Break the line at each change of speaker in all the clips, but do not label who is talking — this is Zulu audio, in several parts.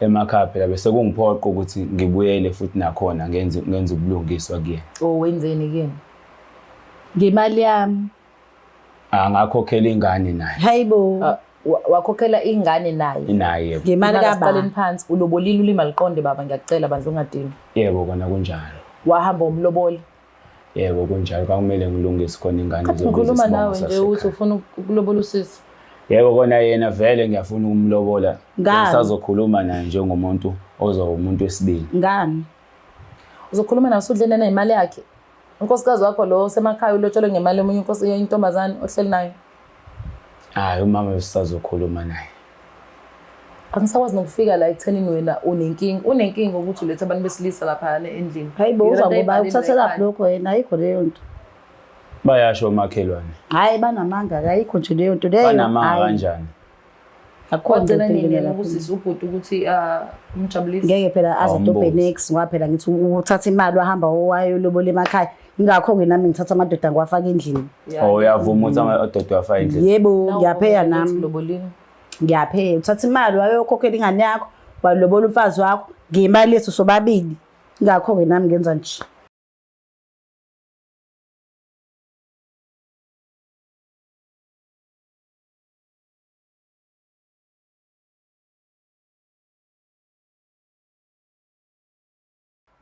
Emakhaya phela bese kungiphoqa ukuthi ngibuyele futhi nakhona ngenze ubulungiswa kuyena.
Oh, wenzeni kuyena?
Ngemali yami.
Angakhokhela ingane naye.
Hayibo.
Ah, wakhokhela ingane naye.
Naye yebo.
Ngemali kababa.
Siqaleni phansi, ulobolile ulimi aliqonde baba, ngiyakucela bandla ungadini.
Yebo kona kunjalo.
Wahamba umlobola.
Yebo kunjalo, kwakumele ngilungise khona ingane
Khathi
izobiza
ngikhuluma
isibongo
nawe nje uthi
sasekhaya.
ufuna ukulobola usisi.
Yebo kona yena vele ngiyafuna ukumlobola.
Ngani?
Ngisazokhuluma naye njengomuntu ozoba umuntu wesibili.
Ngani?
Uzokhuluma naye usudlene nemali yakhe. Unkosikazi wakho lo osemakhaya ulotsholwe ngemali yomunye inkosi intombazane ohleli nayo.
Hayi umama besisazokhuluma naye.
Angisakwazi nokufika la ekuthenini wena unenkinga. Unenkinga ukuthi ulethe abantu besilisa lapha endlini.
Hayibo
Yona
uza
into
ngoba
ayibhalile
uthathelaphi
ekhaya.
lokho yena ayikho leyo nto.
Bayasho omakhelwane.
Hayi banamanga ayikho nje leyo nto leyo.
Banamanga
Hhayi,
kanjani?
Akukho nto
Wagcina nini
engena
yena
lapho.
ukusisa ubhuti ukuthi ah, umjabulise?
Ngeke phela aze adobhe
Awumbuzi.
next ngoba phela ngithi uthatha imali wahamba wayolobola emakhaya. Ingakho-ke nami ngithatha amadoda ngiwafaka endlini.
Yeah.
Oh uyavuma ukuthi amadoda uyafaka endlini.
Yebo,
Nawu
ngiyapheya
uvumile ukuthi
nami.
ulobolile.
Ngiyapheya. Uthatha imali wayokhokhela ingane yakho, walobola umfazi wakho ngemali yethu sobabili. Ingakho-ke nami ngenza nje.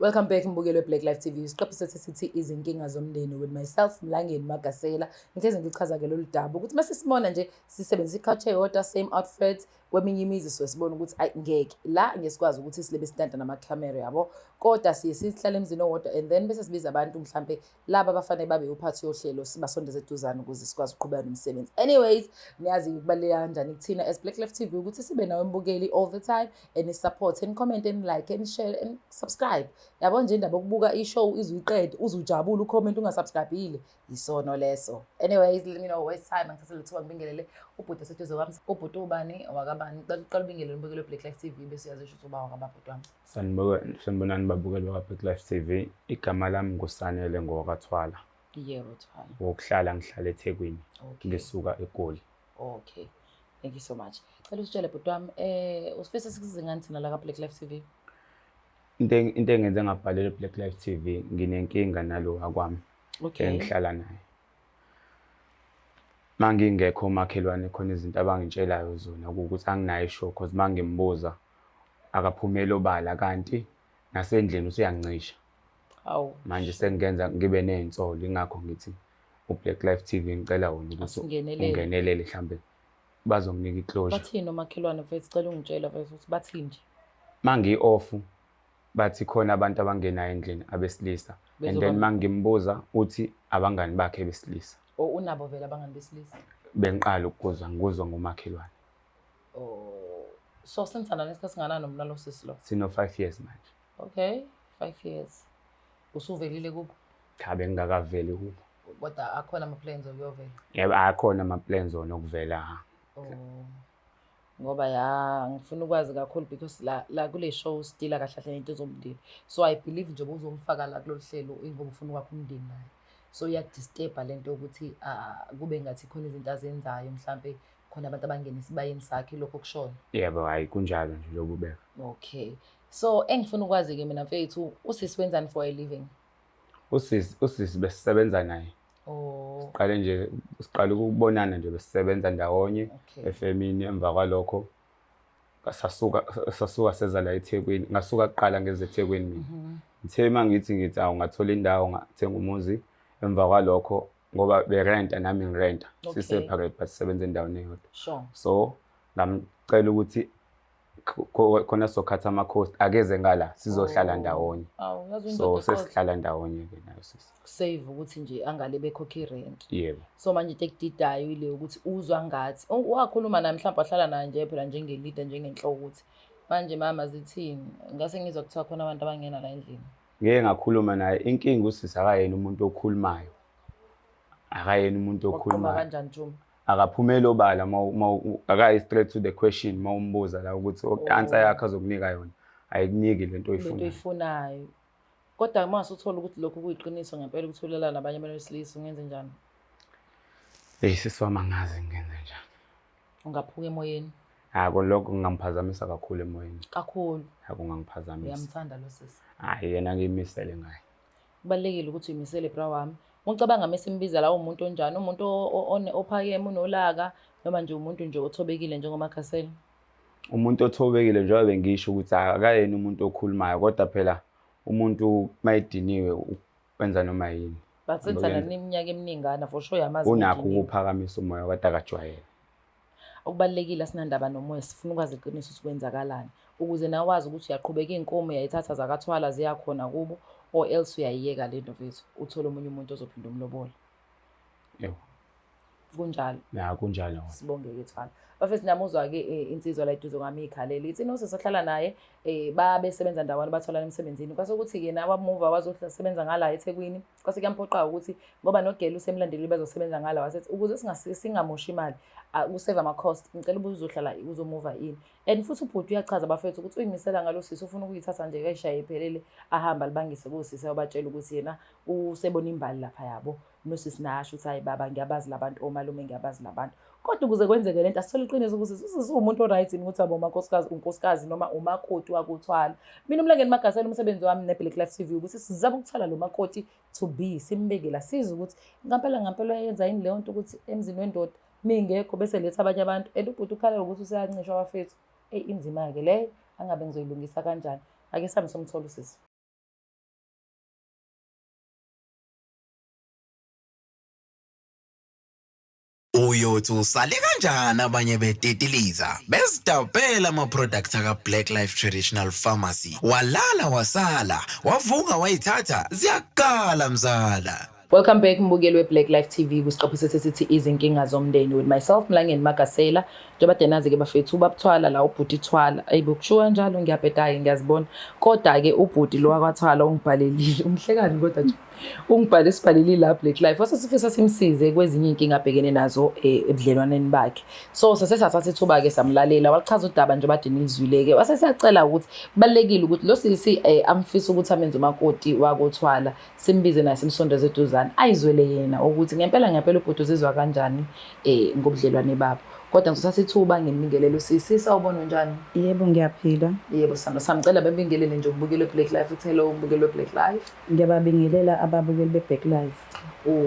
Welcome back mbukelo we-Black Life TV. Isiqephu sethu sithi izinkinga zomndeni with myself Mlangeni Magasela. Ngihlezi ngichaza-ke lolu daba ukuthi mase sibona nje sisebenzisa i-couch eyodwa same outfit kweminye imizi suke sibona ukuthi ayi ngeke la ngeke sikwazi ukuthi silebe sitanta namakhamera yabo, kodwa siye sihlale emzini owodwa and then bese sibiza abantu mhlampe laba abafanele babe uphathi yohlelo sibasondeze eduzane ukuze sikwazi ukuqhubeka nomsebenzi. Anyways, niyazi kubaluleke kanjani kuthina as Black Life TV ukuthi sibe nawe mbukeli all the time and support and comment and like and share and subscribe. Yabo nje indaba yokubuka i-show ize uyiqede uze ujabule ucomment ungasubscribile isono leso. Anyways, let me know waste time angithathe lethuba ngibingelele ubhuti oseduze kwami. Ubhuti ubani wakabani? Cela uqale ubingelele umbukeli we-Black Life TV bese uyazisho ukuthi uba wakababhuti wami.
Sanibonani babukeli bakwa-Black Life TV. Igama lami nguSanele ngowakaThwala.
Yebo Thwala.
Wokuhlala ngihlala eThekwini.
Okay.
Ngisuka eGoli.
Okay. Thank you so much. Cela usitshele bhuti wami usifisa sikusize ngani thina la ka-Black Life TV?
Into engenze ngabhalela i-Black Life TV nginenkinga nalo wakwami
Okay.
engihlala naye. Mangingekho omakhelwane khona izinto abangitshelayo zona ukuthi anginayo isure cause mangimbuza akaphumeli obala kanti nasendlini usuyangicisha.
Awu.
Manje sengenza ngibe nezinsolo ingakho ngithi uBlack Life TV ngicela wona ukuthi
Asingenelele.
ungenelele mhlambe bazonginika i-closure.
Bathini omakhelwane mfethu? Cela ungitshela mfethu ukuthi bathini nje.
Mangi-off bathi khona abantu abangenayo endlini abesilisa and then mangimbuza uthi abangani bakhe besilisa.
Oh, unabo vele abangani besilisa?
Bengiqala ukuzwa ngikuzwa ngomakhelwane.
Oh, so senithandana isikhathi singanani nomna lo sisi lo?
Sino 5 years manje.
Okay, 5 years. Usuvelile kubo?
Cha, bengingakaveli kubo.
Kodwa akhona ama-plans okuyovela?
Yebo, akhona ama-plans wona okuvela.
Oh. Ngoba ya ngifuna ukwazi kakhulu because la kule show sidila kahle kahle nento zomndeni. So I believe nje uzomfaka la kulolu hlelo ingoba ufuna ukwakha umndeni naye. So iyakudisturba lento yokuthi kube ngathi khona izinto azenzayo mhlambe khona abantu abangena esibayeni sakhe lokho kushoyo.
Yebo, hayi kunjalo nje lokhu ubeka.
Okay. So engifuna ukwazi ke mina mfethu usisi wenzani for a living?
Usisi besisebenza naye.
Oh.
Siqale ukubonana nje besisebenza ndawonye
Okay.
efemini emva kwalokho sasuka seza la eThekwini. Ngasuka kuqala ngeze eThekwini mina. Ngithe mangithi ngithi awu ngathola indawo ngathenga umuzi emva kwalokho ngoba berenta nami ngirenta.
Okay.
Si-separate but sisebenza endaweni eyodwa.
Sure.
So ngamcela ukuthi khona sokhatha ama-cost akeze ngala sizohlala
Oh.
ndawonye.
Awu, yazi
So
indoda eqotho.
sesihlala ndawonye ke nayo sisi.
Save ukuthi nje angale bekhokha i-rent.
Yebo.
So manje into ekudidayo ile ukuthi uzwa ngathi wakhuluma naye mhlawumbe wahlala naye nje phela njenge-leader njengenhloko ukuthi manje mama zithini ngase ngizwa kuthiwa khona abantu abangena la endlini.
Ngeke ngakhuluma naye inkinga usisi akayena umuntu okhulumayo. Akayena umuntu
Waqhuma
okhulumayo.
kanjani Juma?
Akaphumeli obala akayi straight to the question mawumbuza la ukuthi answer yakhe azokunika yona ayikuniki lento
Lento
oyifunayo.
oyifunayo. Kodwa uma usuthola ukuthi lokhu kuyiqiniso ngempela ukuthi ulala nabanye abantu besilisa ungenze njani?
Hey sisi wami angazi ngenze njani.
Ungaphuka emoyeni.
Ako lokho kungangiphazamisa kakhulu emoyeni.
Kakhulu.
Akungangiphazamisa.
Uyamthanda lo sisi.
Hayi yena ngiyimisele ngaye.
Kubalulekile ukuthi uyimisele bra wami. Ucabanga mesimbiza la umuntu onjani, umuntu ophakeme unolaka noma nje umuntu nje othobekile njengoMagasela?
Umuntu othobekile njengoba bengisho ukuthi akayena umuntu okhulumayo kodwa phela umuntu mayediniwe wenza noma yini.
But senzana iminyaka eminingana for sure yamazi.
Unakho ukuphakamisa umoya kodwa akajwayele.
Okubalulekile asinandaba nomoya sifuna ukwazi iqiniso ukuthi kwenzakalani ukuze nawe wazi ukuthi uyaqhubeka iy'nkomo uyayithatha zakathwala ziyakhona kubo or else uyayiyeka le nto mfethu uthole omunye umuntu ozophinda umlobole.
Yebo.
Kunjalo.
Ya kunjalo.
Sibonge-ke Thwala. Bafethu namuzwa-ke insizwa la eduze kwami ikhalele ithi nosisi ohlala naye babesebenza ndawonye batholana emsebenzini kwase kuthi yena wamuva wazosebenza ngala eThekwini kwase kuyamphoqa ukuthi ngoba nogela usemlandelile bazosebenza ngala wasethi ukuze singamoshi imali usave ama-cost ngicela ubuze uzohlala uzomuva ini and futhi ubhuti uyachaza bafethu ukuthi uyimisela ngalo sisi ufuna ukuyithatha nje kayishaye iphelele ahambe alibangise kusisi ayobatshela ukuthi yena usebona imbali lapha yabo nosisi nasho ukuthi hayi baba ngiyabazi labantu omalume ngiyabazi labantu kodwa ukuze kwenzeke lento asithole iqiniso ukuthi usisi uwumuntu oright yini ukuthi abe umakhosikazi unkosikazi noma umakoti wakuthwala. Mina uMlangeni Magasela umsebenzi wami ne-Black Life TV ukuthi sizame ukuthola lo makoti to be simbeke la sizwe ukuthi ngampela ngampela uyayenza yini leyo nto ukuthi emzini wendoda mingekho bese letha abanye abantu and ubhuti ukhalela ukuthi useyancishwa abafethu. Eyi inzima-ke leyo angabe ngizoyilungisa kanjani. Ake sihambe somthola usisi.
Uyothi usale kanjani abanye betetiliza bezidabhela ama-product aka-Black Life Traditional Pharmacy walala wasala wavuka wayithatha ziyakala mzala.
Welcome back mbukeli we-Black Life TV kwisiqephu sethu esithi izinkinga zomndeni with myself Mlangeni Magasela. Njengoba denazi-ke bafethu ubabuthwala la ubhuti thwala. Ayi bokushiwo kanjalo ngiyabheda-ke ngiyazibona. Kodwa-ke ubhuti lo wakwathwala ungibhalelile. Umhlekani kodwa nje. Ungibhale sibhalelile la Black Life. Wase sifisa simsize kwezinye iy'nkinga abhekene nazo ebudlelwaneni bakhe. So sase sathatha ithuba-ke samlalela walichaza udaba njengoba ade nilizwile-ke. Wase siyacela ukuthi kubalulekile ukuthi lo sisi amfisa ukuthi amenze umakoti wakothwala simbize naye simsondeze eduzane ayizwele yena ukuthi ngempela ngempela ubhuti uzizwa kanjani ngobudlelwane babo. Kodwa ngizothatha ithuba ngimbingelele usisi. Sawubona unjani?
Yebo ngiyaphila.
Yebo sithando sami ngicela bembingelele nje umbukeli we-Black Life uthi hello umbukeli we-Black Life.
Ngiyababingelela ababukeli be-Black Life.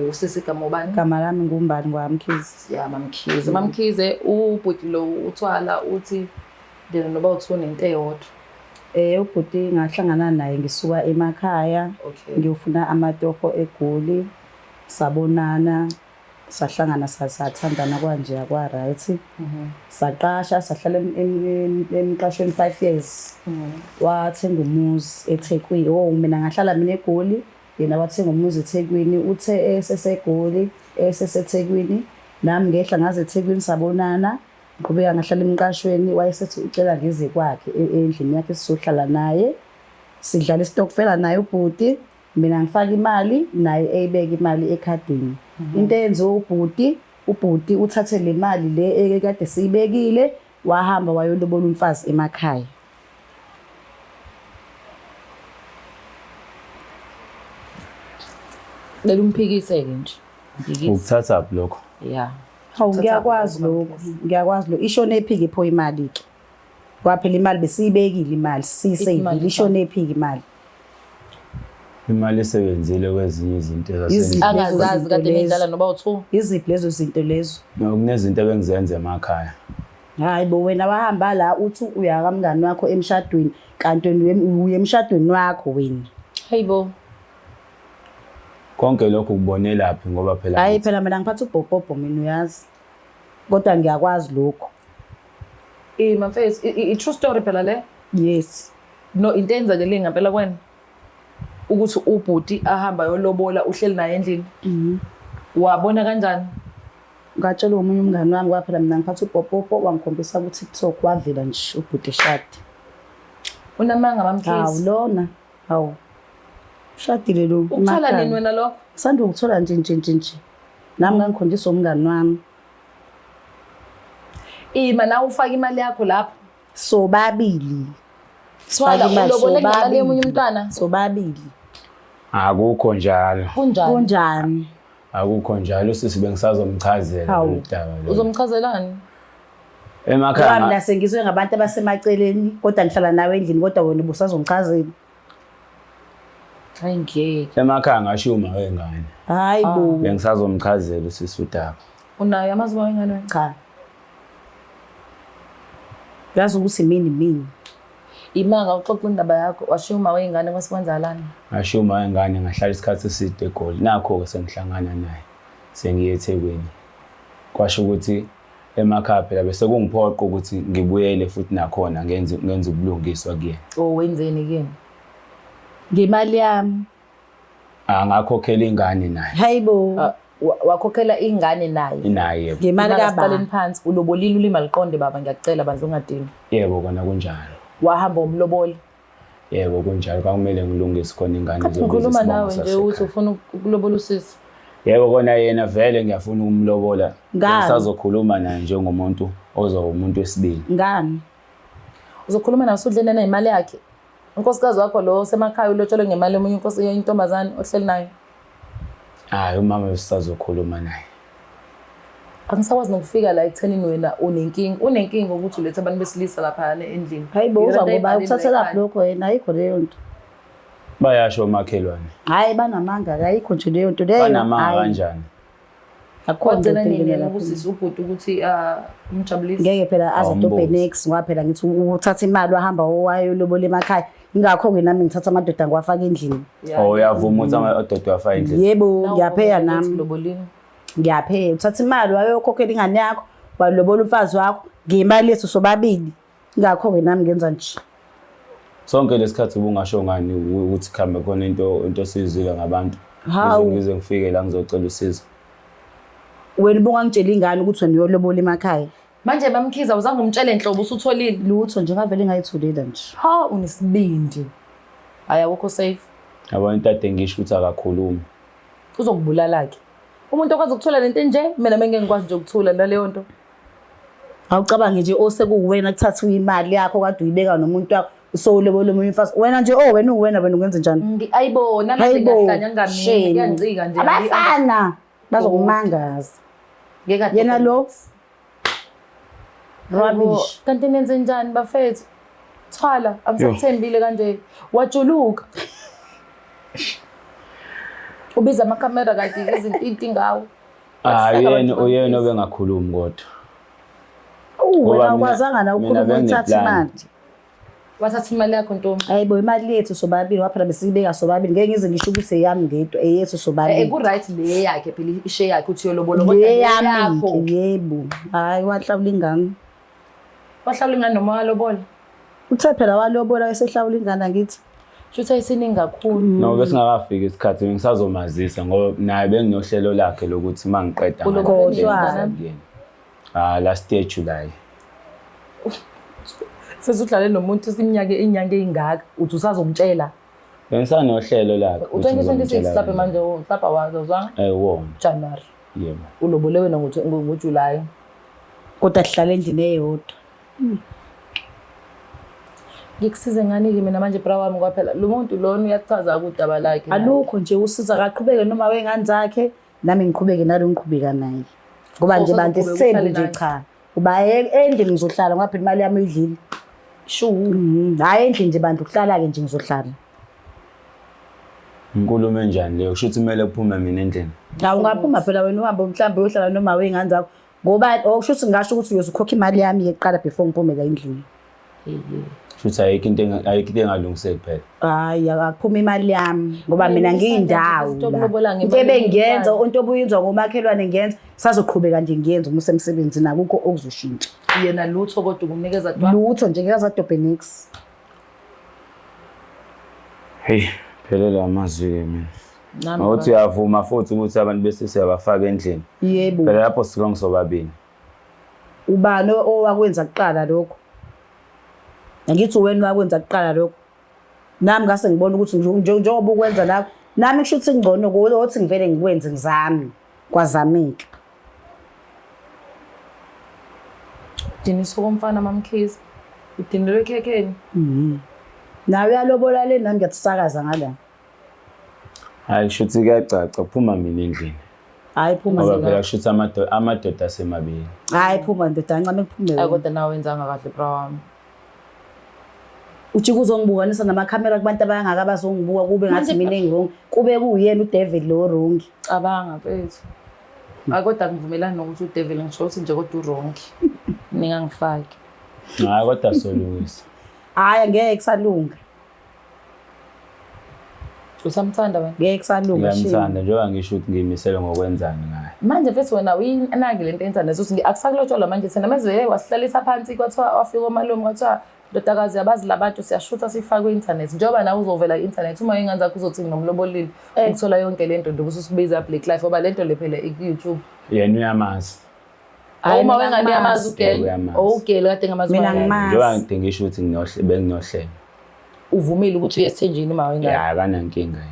Usisi igama ubani?
Igama lami nguMbali ngwaMkhize.
Ya MaMkhize. MaMkhize ubhuti lo uthwala uthi ndena noba uthiwa nento eyodwa.
Ubhuti ngahlangana naye ngisuka emakhaya.
Okay.
Ngiyofuna amatoho eGoli. Sabonana sahlangana sathandana kwanje kwa right. Saqasha sahlala emqashweni 5 years. Wathenga umuzi eThekwini. Oh mina ngahlala mina eGoli, yena wathenga umuzi eThekwini. Uthe eseseGoli, eseseThekwini, nami ngehla ngaze eThekwini sabonana. Ngiqhubeka ngahlala emqashweni wayesethi ucela ngize kwakhe endlini yakhe sizohlala naye. Sidlala isitokfela naye ubhuti. Mina ngifaka imali naye eyibeka imali ekhadini. Into eyenziwe ubhuti, ubhuti uthathe le mali le ekade siyibekile wahamba wayolobola umfazi emakhaya.
Cela umphikise-ke nje. Mphikise.
Ukuthathaphi lokho?
Ya.
Hawu ngiyakwazi lokho, ngiyakwazi lokho. Ishone ephike pho imali ke. Kwaphela imali besiyibekile imali, siyiseyivile ishone ephike imali.
Imali esebenzile kwezinye izinto ezasenza.
Angazazi kade nidlala noba u2.
Iziphi lezo zinto lezo?
No, kunezinto ebengizenza emakhaya.
Hayi bo wena wahamba la uthi uya kamngani wakho emshadweni kanti wena uye emshadweni wakho wena.
Hayibo.
Konke lokhu kubonelaphi ngoba phela
Hayi phela mina ngiphatha ubhobhobho mina uyazi. Kodwa ngiyakwazi lokho.
Eh mfethu, i true story phela le.
Yes.
No into eyenzakele ngempela kwena. Ukuthi ubhuti ahamba ayolobola uhleli naye endlini. Wabona kanjani?
Ngatshelwa omunye umngani wami kwaphela mina ngiphatha ubhobhobho wangikhombisa ku TikTok wavela nje ubhuti eshada.
Unamanga mamkhize.
Hawu lona. Hawu. Ushadile lo.
Ukuthola nini wena lokho?
Sanda ukuthola nje nje nje nje. Nami ngangikhonjiswa umngani wami.
Ima nawe ufaka imali yakho lapho.
Sobabili.
Thwala ulobole ngemali yomunye umntwana.
Sobabili.
Akukho njalo.
Kunjani?
Kunjani?
Akukho njalo sisi bengisazomchazela
Hawu.
lolu daba lolu.
Uzomchazelani?
Emakhaya
Ngoba mina sengizwe ngabantu abasemaceleni kodwa ngihlala nawe endlini kodwa wena ubusazongichazela.
Hayi ngeke.
Emakhaya ngashiya uma wengane.
Hayi bo.
Bengisazomchazela usisi udaba.
Unayo amazi wengane wena?
Cha. Yazi ukuthi mini mini.
Imanga uxoxa indaba yakho washiya uma wengane kwase kwenzakalani?
Ngashiya uma wengane ngahlala isikhathi eside eGoli. Nakho-ke sengihlangana naye. Sengiye eThekwini. Kwasho ukuthi emakhaya phela bese kungiphoqa ukuthi ngibuyele futhi nakhona ngenze ubulungiswa kuyena.
Oh wenzeni kuyena?
Ngemali yami.
Angakhokhela ingane naye.
Hayibo.
Wakhokhela ingane naye.
Naye yebo.
Ngemali
Imali
kababa.
asiqaleni phansi ulobolile ulimi aliqonde baba ngiyakucela bandla ungadini.
Yebo kona kunjalo.
Wahamba umloboli.
Yebo kunjalo kwakumele ngilungise khona ingane
Khathi
izobiza
ngikhuluma
isibongo
nawe nje ukuthi
sasekhaya.
ufuna ukulobola usisi.
Yebo kona yena vele ngiyafuna ukumlobola.
Ngani?
Ngisazokhuluma naye njengomuntu ozoba umuntu wesibili.
Ngani?
Uzokhuluma naye usudlene nemali yakhe. Unkosikazi wakho lo osemakhaya ulotsholwe ngemali yomunye inkosi intombazane ohleli nayo.
Hayi umama besisazokhuluma naye.
Angisakwazi nokufika la ekuthenini wena unenkinga. Unenkinga ukuthi ulethe abantu besilisa lapha endlini.
Hayibo
Yona
uza
into
ngoba
ayibhalile
uthathelaphi
ekhaya.
lokho wena ayikho leyo nto.
Bayasho omakhelwane.
Hayi banamanga ayikho nje leyo nto leyo.
Banamanga
Hayi,
kanjani?
Akukho nto
Wagcina nini
engena
yena
lapho.
ukusisi ubhuti ukuthi umjabulise?
Ngeke phela aze
Awumbuzi.
adobhe next ngoba phela ngithi uthatha imali wahamba wayolobola emakhaya. Ingakho-ke nami ngithatha amadoda ngiwafaka endlini.
Oh uyavuma ukuthi amadoda uyafaka endlini.
Yebo, ngiyapheya nami.
Lobolile.
Ngiyapheya. Uthatha imali wayokhokhela ingane yakho, walobola umfazi wakho ngemali yethu sobabili. Ingakho-ke nami ngenza nje.
Sonke lesikhathi ubungasho ngani ukuthi khambe khona into osizile ngabantu.
Hawu.
Ngize ngifike la ngizocela usizo.
Wena ubungangitshela ingane ukuthi wena uyolobola emakhaya.
Manje mamkhiza uzange umtshele nhlobo usutholile.
Lutho nje ngavele ngayithulela nje.
Ha unesibindi. Hayi awukho safe.
Yabo into ade ngisho ukuthi akakhulumi.
Uzokubulala ke. Umuntu okwazi ukuthola lento enje mina mengeke ngikwazi nje ukuthula naleyo nto.
Awucabange nje osekuwena kuthatha imali yakho kade uyibeka nomuntu wakho usowulobola omunye umfazi. Wena nje oh wena uwena wena ungenza njani?
Ayibo nalapho
Hayibo.
ngiyahlanya ngingamini
shame.
kuyancika nje.
Abafana bazokumangaza.
Ngeke adobhe
Yena lo rubbish.
Kanti nenze njani bafethu? Thwala angisakuthembile kanje. Wajuluka. Ubiza amakhamera kanti izinto ngawo.
Hayi yena uyena obengakhulumi kodwa.
Wena
Ngoba
awukwazanga na
mina
ukukhuluma uthatha
bengineplan.
imali.
Wathatha imali yakho ntombi.
Hayibo imali yethu sobabili waphela besiyibeka sobabili. Ngeke ngize ngisho ukuthi eyami ngedwa eyethu sobabili.
Ku right le yakhe phela ishe yakhe uthi uyolobola kodwa
Le
le
yami
yakho.
ke, yebo. Hayi wahlawula ingane.
Wahlawula ingane noma walobola.
Uthe phela walobola esehlawula ingane angithi.
Shutha isiningi kakhulu.
No besingakafiki isikhathi ngisazomazisa ngoba naye benginohlelo lakhe lokuthi mangiqeda
Ulobola
Kodwa.
kuyena. Ah last year July.
Sesudlale nomuntu iminyaka inyanga eyingaka uthi usazomtshela.
Bengisanohlelo lakhe. ukuthi
U2026
ngizomtshela
mhlawumbe
kanje.
manje mhlawumbe wazi uzwa
Eh wona.
January.
Yebo.
Ulobole wena ngoJuly.
Kodwa sihlala endlini eyodwa.
Ngikusize ngani-ke mina manje bra wami kwaphela lo muntu lona uyachaza udaba lakhe.
Alukho nje usiza akaqhubeke noma wengane zakhe nami ngiqhubeke nalo ngiqhubeka naye. Ngoba
So,
nje bantu
usazoqhubeka
isithembu
uhlale
nje
naye?
cha. Uba endlini ngizohlala ngoba phela imali yami uyidlile.
Sure.
Hhayi endlini nje bantu kuhlala-ke nje ngizohlala.
Inkulumo enjani leyo? Kusho ukuthi kumele kuphume mina endlini.
Hawu ungaphuma phela wena uhambe mhlawumbe uyohlala noma wey'ngane zakho. Ngoba okusho ukuthi ngingasho ukuthi uyoze ukhokhe imali yami-ke kuqala before ngiphume la endlini.
Kusho ukuthi ayikho into ayikho into engalungiseki phela.
Hhayi akuphuma imali yami ngoba mina ngiyindawo
Into
la.
yokulobola
Into
ngemali
ebengiyenza
yomntwana.
into obuyenzwa ngomakhelwane ngiyenza sazoqhubeka nje ngiyenza uma usemsebenzini akukho okuzoshintsha.
Yena lutho kodwa ukumnikeza dwa.
Lutho nje ngeke azadobhe niks.
Hey, phelela amazwi ke mina.
Nami
Ngokuthi uyavuma futhi ukuthi abantu bese siyabafaka endlini.
Yebo.
Phela lapho silong sobabili.
Ubani owakwenza kuqala lokho? Angithi wena wakwenza kuqala lokho. Nami ngase ngibona ukuthi njengoba ukwenza la nami kusho ukuthi ngcono ukuthi ngivele ngikwenze ngizame kwazameka.
Udiniso komfana mamkhize. Udinelwe ekhekheni.
Nawe uyalobola le nami ngiyakusakaza ngala.
Hayi kusho ukuthi kuyacaca kuphuma mina endlini.
Hayi, phuma.
Ngoba phela kusho ukuthi amadoda asemabili.
Hayi, phuma ndoda, ancame kuphume
Ayi,
wena.
Kodwa nawe wenzanga kahle, bra wami.
Ujike uzongibukanisa namakhamera kubantu abangaka abazongibuka, kube ngathi mina engi-wrong, kube kuwuyena udevil lo wrong.
Cabanga, mfethu. Hayi, kodwa ngivumelani nokuthi udevil, ngisho ukuthi nje kodwa u-wrong. Ningangifaki.
Hayi, kodwa solungisa.
Hhayi, angeke kusalunga.
Usamthanda wena?
Ngeke kusalunga, shame.
Ngiyamthanda, njengoba ngisho ukuthi ngiyimisele ngokwenzani ngaye.
Manje mfethu, wena uyinaki lento ye-internet ukuthi akusakulotsholwa manje. Thina meze wasihlalisa phansi, kwathiwa wafika omalume, kwathiwa ndodakazi, yabazi labantu, siyashutha siyifake kwi-internet. Njengoba nawe uzovela ku-internet, uma ingane zakho uzothi nginomlobolile ukuthola yonke lento nje ususibiza Black Life, ngoba lento le phela iku-YouTube.
Yena uyamazi.
Hhayi,
Uma
mina
wengane uyamazi
angimazi.
ugele?
Uyamazi.
Owugele kade ngamazi.
Mina
ubani?
angimazi.
Njengoba ngide ngisho ukuthi benginohlelo.
Uvumile ukuthi uye esithenjini uma wengane?
Ya, akanankinga yena.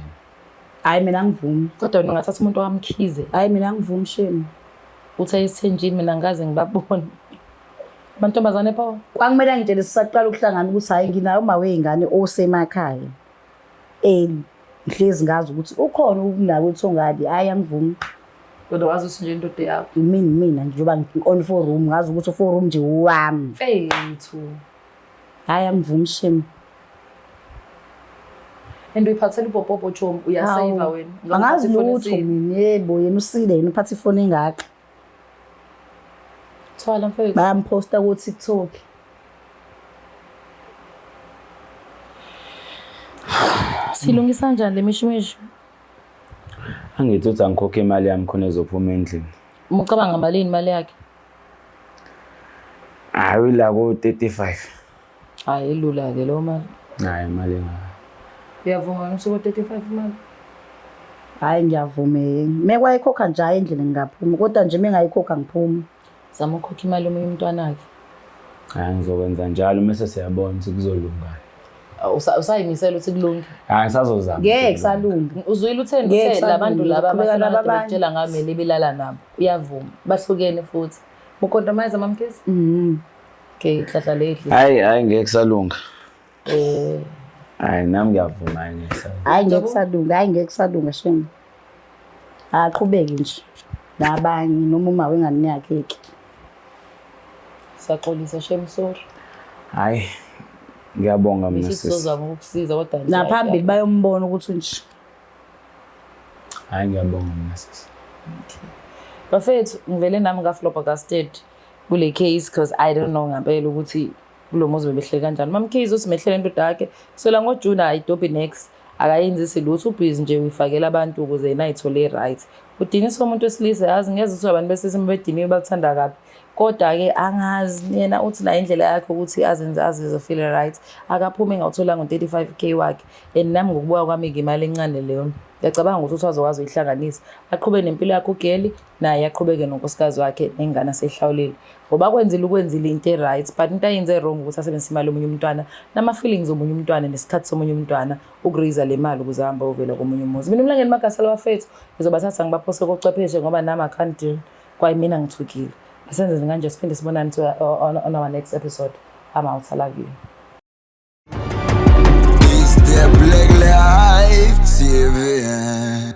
Hhayi, mina angivumi.
Kodwa wena ungathatha umuntu wamkhize
Hhayi, mina angivumi, shame.
uthi aye esithenjini? Mina ngikaze ngibabone amantombazane pho.
Kwakumele angitshele sisaqala ukuhlangana ukuthi hhayi, nginayo uma wey'ngane osemakhaya. Ngihlezi ngazi ukuthi ukhona unakwethu ongadi. Hhayi, angivumi.
Kodwa wazi ukuthi nje indoda yakho.
Mina njengoba on four room, ngazi ukuthi u-four room nje wami.
Mfethu.
Hhayi, angivumi, shame.
And uyiphathela upopopo, chomi, uyaseva
Hawu,
wena.
Angazi
Uphatha ifoni
lutho
esile.
mina. Yebo, yena usile, yena uphatha ifoni engaka.
Thwala, mfethu.
Bayamphosta ku-TikTok.
Silungisa kanjani le mishumishu?
Angithi uthi angikhokhe imali yami khona ezophuma endlini.
Ucabanga malini imali yakhe?
Hayi, la ko-35.
Hayi, ilula-ke leyo mali.
Hayi, imali engaka.
Uyavuma wena usuku 35 imali?
Hhayi, ngiyavuma. Mekwayikhokha nje, hhayi, endlini ngingaphuma, kodwa nje mengayikhokha ngiphuma.
Zama ukukhokha imali yomunye umntwana-ke.
Hayi, ngizokwenza njalo, mese siyabona ukuthi kuzolunga.
Usayimisela ukuthi kulunge?
Hayi, ngisazozama.
Ngeke kusalunga.
Uzwile utheni?
Ngeke
Uthe labantu
kusalunga,
laba
ngizoqhubeka
abantwana
nabo
kade
abanye.
bekutshela ngayo mele belala nabo, uyavuma bahlukene futhi mucompromise, mamkhize. Okay, hlahla lehli.
Hayi, hayi, ngeke kusalunga. Hayi, nami ngiyavuma, hayi, ngeke kusalunga.
Hhayi, ngeke kusalunga, hhayi, ngeke kusalunga, shame. Aqhubeke nje nabanye noma uma wengane yakhe-ke.
Siyaxolisa, shame, sorry.
Hayi, ngiyabonga mina,
Besithi
sisi.
sizozama ukukusiza, kodwa nje
Naphambili bayombona ukuthi nje.
Hayi, ngiyabonga mina, sisi.
Bafethu, ngivele nami ngaflabbergasted kule case because I don't know ngampela ukuthi kulo muzi bebehleli kanjani. Mamkhize uthi mehlele indoda yakhe sola ngoJune, ayidobhi next, akayenzisi lutho, ubhizi nje uyifakela abantu ukuze yena ayithole right. Udinisa umuntu wesilisa, yazi ngeze ukuthi abantu besilisa uma bediniwe bakuthanda kabi. Kodwa-ke angazi, yena uthi nayo indlela yakhe ukuthi azenze azizwe feel right. Akaphume engawutholanga ngo-35K wakhe, and nami ngokubuka kwami-ke imali encane leyo. Ngiyacabanga ukuthi uthi azokwazi uyihlanganisa, aqhube nempilo yakhe ugeli, naye aqhubeke nonkosikazi wakhe nengane aseyihlawulile, ngoba akwenzile ukwenzile into e-right, but into ayenze wrong ukuthi asebenzise imali yomunye umntwana nama-feelings omunye umntwana nesikhathi somunye umntwana ukuraise le mali ukuze ahambe ayovela komunye umuzi. Mina uMlangeni Magasela, bafethu, ngizobathatha ngibaphose kochwepheshe ngoba nami I can't deal. Kwayimina ngithukile. Asenzeni kanje, siphinde sibonane on our next episode. I'm out, I love you.
It's the Black Life TV.